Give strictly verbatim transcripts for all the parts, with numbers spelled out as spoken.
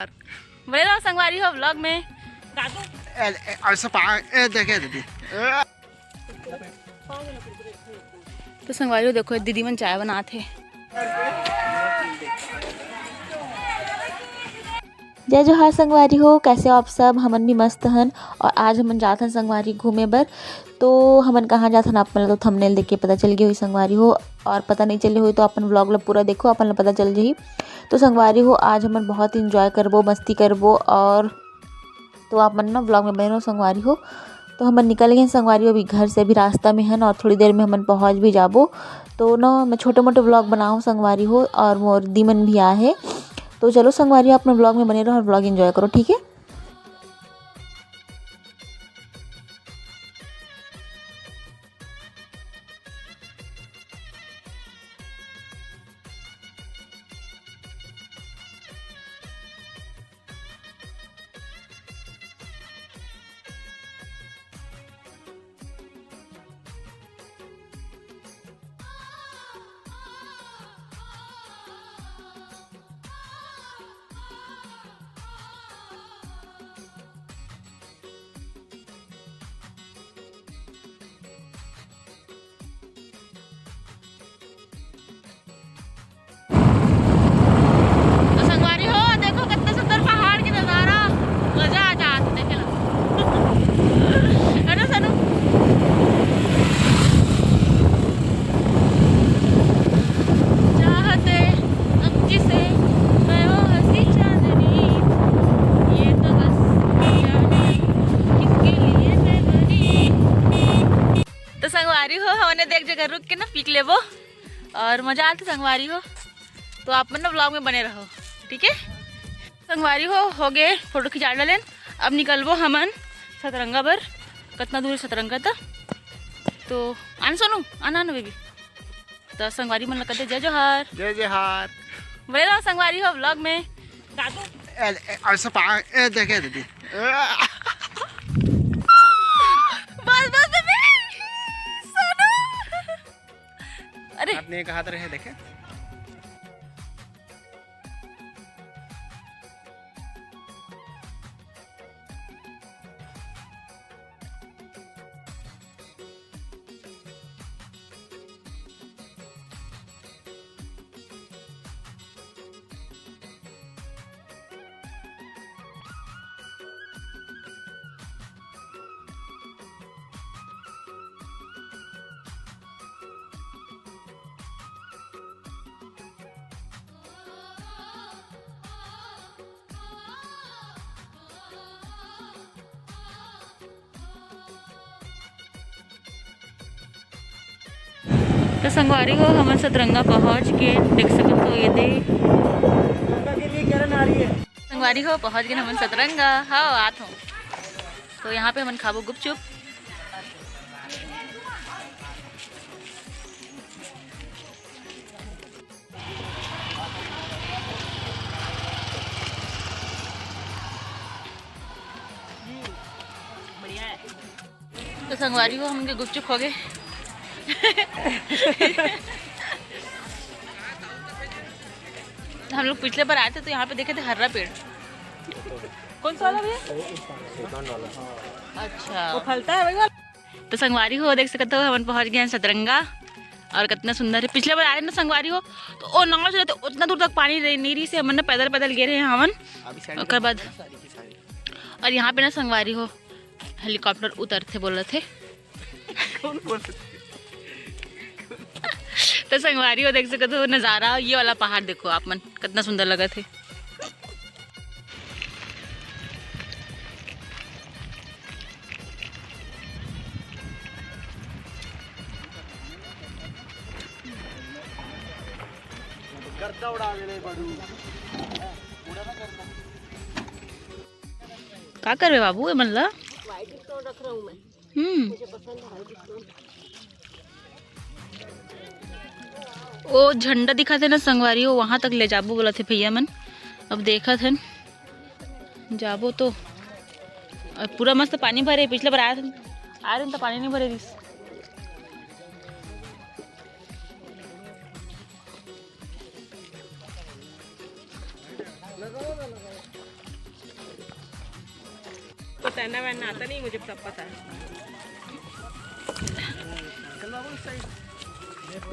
बने रहो संगवारी हो vlog में। दादू। ए, ए, ऐसा पा-, ए, देखे दीदी। ए। तो संगवारी हो, देखो, दीदी मन चाय बनात हे। जय जोहार संगवारी हो, कैसे हो आप सब? हमन भी मस्त हन। और आज हमन जात हन संगवारी घूमे बर। तो हमन कहाँ जात हन, आप मन ला तो thumbnail देख के पता चल गई होही संगवारी हो, और पता नहीं चले होही तो अपन vlog ला पूरा देखो, अपन ला पता चल जाही। तो संगवारी हो, आज हमन बहुत enjoy करबो, मस्ती करबो, और तो आप मन ना vlog में बने रहो संगवारी हो। तो हमन निकल गए संगवारी हो अभी घर से, अभी रास्ता में हन और थोड़ी देर में हमन पहुँच भी जाबो। तो ना मैं छोटे मोटे vlog बनाऊँ संगवारी हो, और मोर दीमन भी आ है। तो चलो संगवारी हो, अपने vlog में बने रहो और vlog enjoy करो, ठीक है? तो संगवारी हो, देखो कितना सुंदर पहाड़ की नजारा, मजा आ जात देखे ला। है ना सनू? चाहते हम जिसे, मैं वो हंसी चांदनी, ये तो बस जाने किसके लिए मैं बनी। तो संगवारी हो, हमने देख जगह रुक के ना pic लेबो और मजा आते संगवारी हो। तो आप मन ना vlog में बने रहो, ठीक है? संगवारी हो, हो गए फोटो खिंचा डालेन। अब निकलबो हमन सतरंगा बर। कितना दूर है सतरंगा तक? तो आन सोनू, आना ना बेबी। तो संगवारी मन ला कहिथे जय जोहार। जय जोहार। बने रहो संगवारी हो vlog में। दादू। ए, ए, ऐसा पा-, ए, देखे दीदी। ए। बस, बस, बेबी। सोनू। अरे। हाथ नहीं, हाथ रहे, देखे। तो संगवारी हो, हमन सतरंगा पहुंच के देख सकत हो, ये दे। संगवारी हो, पहुंच गए हमन सतरंगा। हाँ, आत हो। तो यहाँ पे हमन खाबो गुपचुप। तो संगवारी हो, हमन के गुपचुप हो गए। हम लोग पिछले बार आए थे तो यहाँ पे देखे थे हर्रा पेड़। कौन सा वाला भैया? अच्छा। वो फलता है वही वाला? तो संगवारी हो, देख सकते हो, हमन पहुँच गए हैं सतरंगा। और कितना सुंदर है। पिछले बार आए ना संगवारी हो, तो ओ नाव चलते उतना दूर तक पानी रही, नहीं रही से हमन ना पैदल पैदल गे रहे हमन। ओकर बाद और यहाँ पे ना संगवारी हो, helicopter उतरथे बोलत हे। कौन बोल? तो संगवारी हो, देख सकत हो नजारा, ये वाला पहाड़ देखो आप मन, कितना सुंदर लगत हे। गर्दा उड़ा देले बड़ू। का करबे बाबू, ए मन ला? White stone रख रहा हूँ मैं। हम्म। मुझे पसंद है white stone। ओ झंडा दिखाथे ना संगवारी, वो वहाँ तक ले जाबो बोलथे भैया मन। अब देखत हन, जाबो तो। और पूरा मस्त पानी भरे, पिछले बार आए थे, आए थे तो पानी नहीं भरे रिस। रहना वहना आता नहीं, मुझे सब पता है।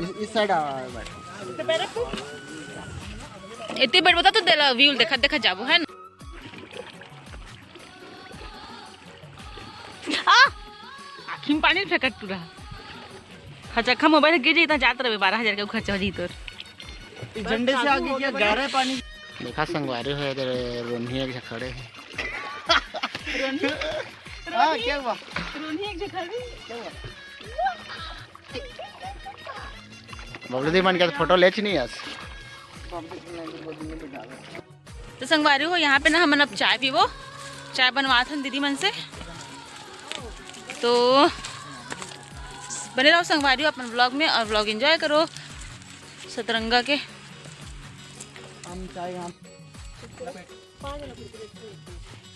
इस, इस साइड आ भाई। एती बैठ बता तो देला व्यू देखा देखा जाबो है ना। आ आँखी में पानी फेंकत तू रहा। खचखा मोबाइल गिर जाई त जात रहे बारह हजार के खर्चा हो जाई तोर। इस झंडे से आगे क्या जा रहा है पानी? देखा संगवारी हो इधर रोन्ही एक खड़े हैं। हाँ क्या हुआ? रोनी एक जगह भी क्या हुआ? बबलू दी मन के फोटो लेच नहीं आज। तो संगवारी हो यहाँ पे ना हमन अब चाय पीबो। चाय बनवात हन दीदी मन से। तो बने रहो संगवारी हो अपन व्लॉग में और व्लॉग एंजॉय करो सतरंगा के। हम चाय यहाँ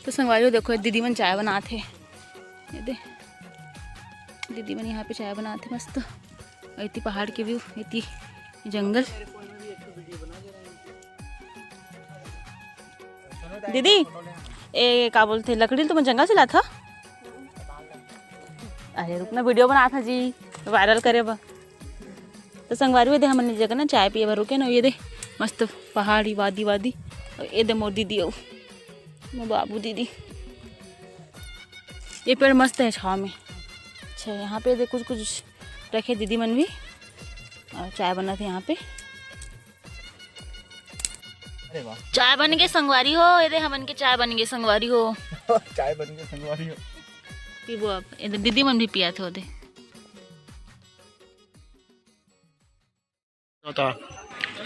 तो संगवारी हो देखो दीदी मन चाय बनात हे। ये दे दीदी मन यहाँ पे चाय बनात हे मस्त। और इतनी पहाड़ के व्यू, इतनी जंगल। दीदी, ए का बोलथे, लकड़ी तो मैं जंगल से लाथा। अरे रुकना, वीडियो बनाथा जी, वायरल करे बर। तो संगवारी हो दे हमन जगह ना चाय पिए बर रुके ना, ये दे मस्त पहाड़ी वादी वादी। और ये दे मोर दीदी अउ मोर बाबू दीदी। ये पेड़ मस्त है छाव में। अच्छा यहाँ पे दे कुछ कुछ रखे दीदी मन भी। और चाय बनत हे यहाँ पे। अरे वाह। चाय बन के संगवारी हो, ये दे हमन के चाय बन के संगवारी हो। चाय बन के संगवारी हो। पीबो अब, ये दे दीदी मन भी पियाथे ओदे। तो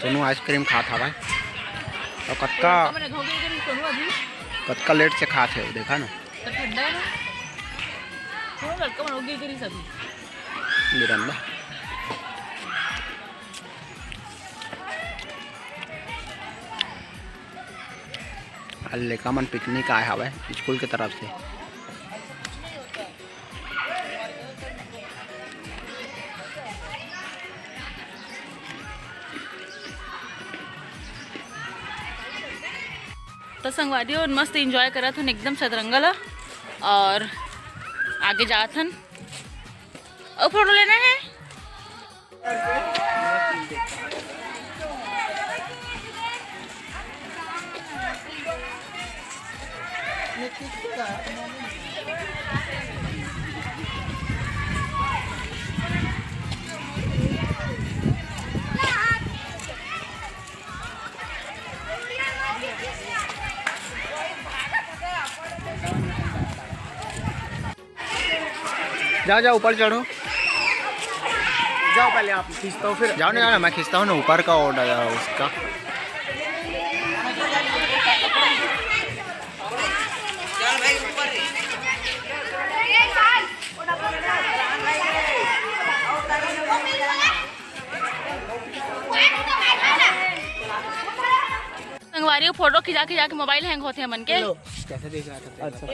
सोनू आइसक्रीम खात हवय। तो कतका कतका लेट से खात हे, देखा ना। ठंडा है ना, थोड़ा लड़का मन गिर गिरी सभी। निरंदा। आज लइका मन पिकनिक आए हवय स्कूल के तरफ से। तो संगवारी हो मस्त एंजॉय करत हन एकदम सतरंगा ला। और आगे जात हन। और फोटो लेना है। जाओ जाओ ऊपर चढ़ो। जाओ पहले आप खींचता हूँ फिर। जाओ ना, जाओ ना, मैं खींचता हूँ ना ऊपर का ऑर्डर उसका। संगवारी हो फोटो खिंचा खिंचा के मोबाइल हैंग होथे हमन के। कैसे देख रहा था? अच्छा।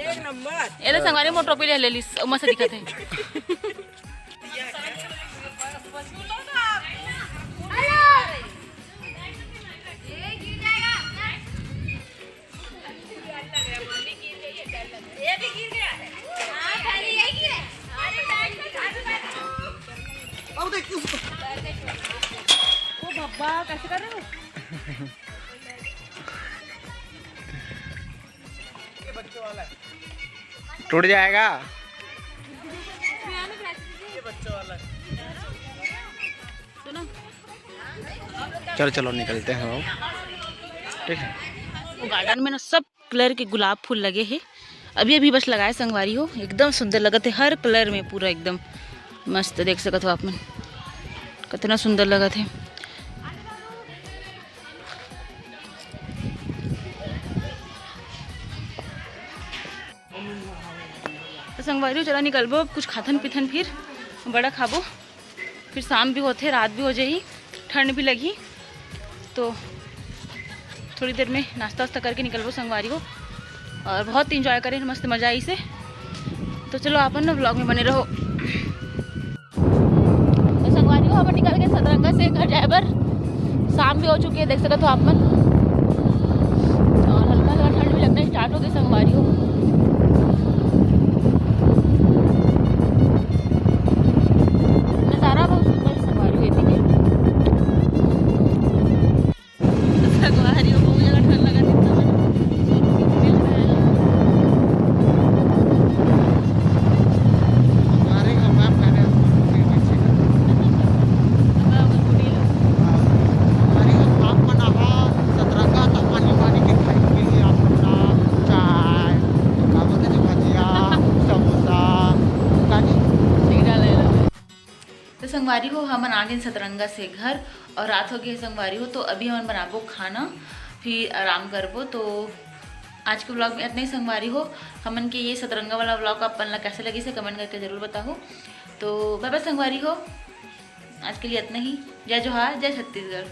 ये ले संगवारी मोर टोपी ले ले लिस, मस्त दिखत है। अब देख उसको। ओ बाबा, कैसे कर रहे हो? टूट जाएगा। सुनो, चलो चलो निकलते हैं अब। ठीक है। वो गार्डन में ना सब कलर के गुलाब फूल लगे हे। अभी अभी बस लगाए संगवारी हो, एकदम सुंदर लगत हे हर कलर में, पूरा एकदम मस्त। देख सकत हो आप मन कितना सुंदर लगत हे। तो संगवारी हो, चला निकलबो, अब कुछ खाथन पीथन, फिर बड़ा खाबो, फिर शाम भी होथे, रात भी हो जाही, ठंड भी लगही, तो थोड़ी देर में नाश्ता वास्ता करके निकलबो संगवारी हो। और बहुत एंजॉय करें, मस्त मजा आई से। तो चलो आप ना व्लॉग में बने रहो। तो संगवारी हो, अब निकल के सतरंगा से घर जाए बर शाम भी हो चुकी है, देख सकते हो आप मन। और हल्का हल्का ठंड भी लगना स्टार्ट हो गई संगवारी हो। संगवारी हो, हमन आ गेन सतरंगा से घर और रात हो गई है संगवारी हो। तो अभी हमन बनाबो खाना, फिर आराम करबो। तो आज के vlog में इतना ही संगवारी हो। हमन के ये सतरंगा वाला vlog अपन ला कैसे लगिस हे, comment करके जरूर बताहू। तो bye bye संगवारी हो, आज के लिए इतना ही। जय जोहार, जय छत्तीसगढ़।